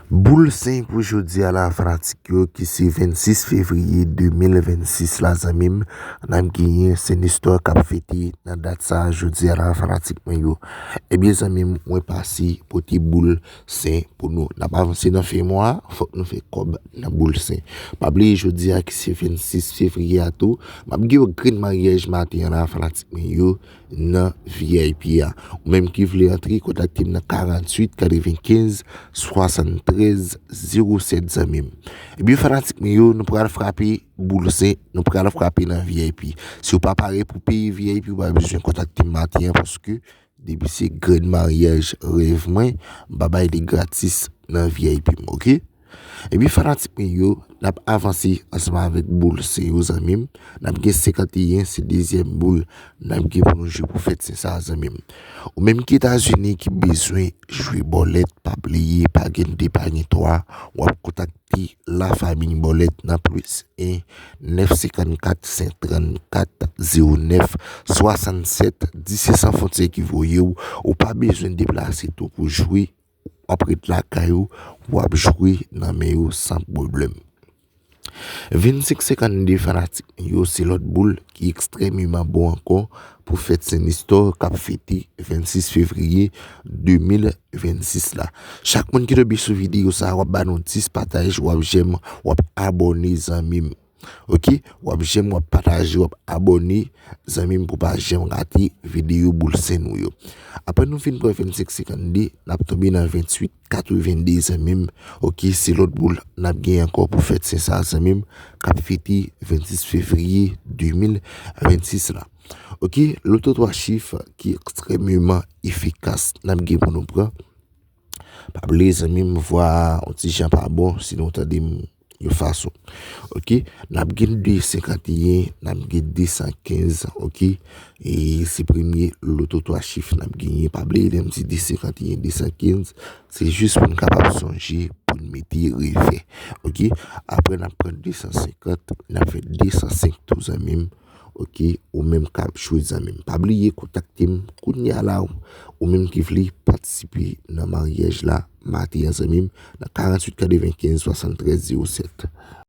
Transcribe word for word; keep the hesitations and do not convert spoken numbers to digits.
Boul sen pou jodi a la, fanatik yo, ki se vennsis fevriye de mil vennsis la, zanmi m, n ap genyen Sen Nestor k ap fete nan dat sa a jodi a la, fanatik mwen yo. Ebyen, zanmi m, mwen pase pote boul sen pou nou. N ap avanse nan fen mwa a, fòk nou fè kòb nan boul sen. Pa bliye jodi a ki se vennsis fevriye a tou, m ap gen yon grenn maryaj maten an la, fanatik mwen yo, nan V I P a. Ou menm ki vle antre, kontakte m nan karanntuit katrevenkenz swasanntrèz zewo sèt, zanmi m. Ebyen, fanatik mwen yo, nou pral frape boul sen, nou pral frape nan V I P. Si w pa pare pou peye V I P, ou pa bezwen kontakte m maten an, paske depi se grenn maryaj rèv mwen, m pa bay li gratis nan V I P m, oke? Ebyen, fanatik mwen yo, n ap avanse ansanm avèk boul sen yo, zanmi m. N ap gen senkanteyen, se dezyèm boul n ap gen pou nou jwe pou fèt sen sa a, zanmi m. Ou menm ki Etazini ki bezwen jwe bòlèt, pa bliye, pa gen de, pa gen twa, w ap kontakte Lafanmi Bòlèt nan plis en, nèf senkannkat, senk trannkat, zewo nèf, swasannsèt, disèt, san fwontyè ki voye w. Ou pa bezwen deplase tou pou jwe, w ap ret lakay ou, w ap jwe nan men yo san pwoblèm. Vennsenk senkannde, fanatik yo, se lòt boul ki ekstrèmeman bon ankò pou fèt Sen Nestor k ap fete vennsis fevriye de mil vennsis la. Chak moun ki tonbe sou videyo sa a, w ap ba nou dis pataj, w ap jèm, w ap abòne, zanmi m. Oke, w ap jèm, w ap pataje, w ap abòne, zanmi m, pou pa janm rate videyo boul sen nou yo. Apre nou fin pran vennsenk senkannde, n ap tonbe nan venntuit katrevennde, zanmi m. Oke, se lòt boul n ap gen ankò pou fèt sen sa a, zanmi m, k ap fete vennsis fevriye de mil vennsis la. Oke, loto twa chif ki ekstrèmeman efikas n ap gen pou nou pran. Pa bliye, zanmi m, vwa a yon ti jan pa bon, si nou tande m yon fason. Oke, n ap gen de senkanteyen, n ap gen de san kenz, oke? E se premye loto twa chif n ap genyen. Pa bliye, lè m di de senkanteyen, de san kenz, se jis pou n kapab sonje pou n mete refè. Oke? Apre, n ap pran de san senkant, n ap fè de san senk tou, zanmi m. Oke, ou menm k ap jwe, zanmi m. Pa bliye kontakte m kounye a la, ou menm ki vle patisipe nan maryaj la maten an, zanmi m, nan karanntuit katrevenkenz swasanntrèz zewo sèt.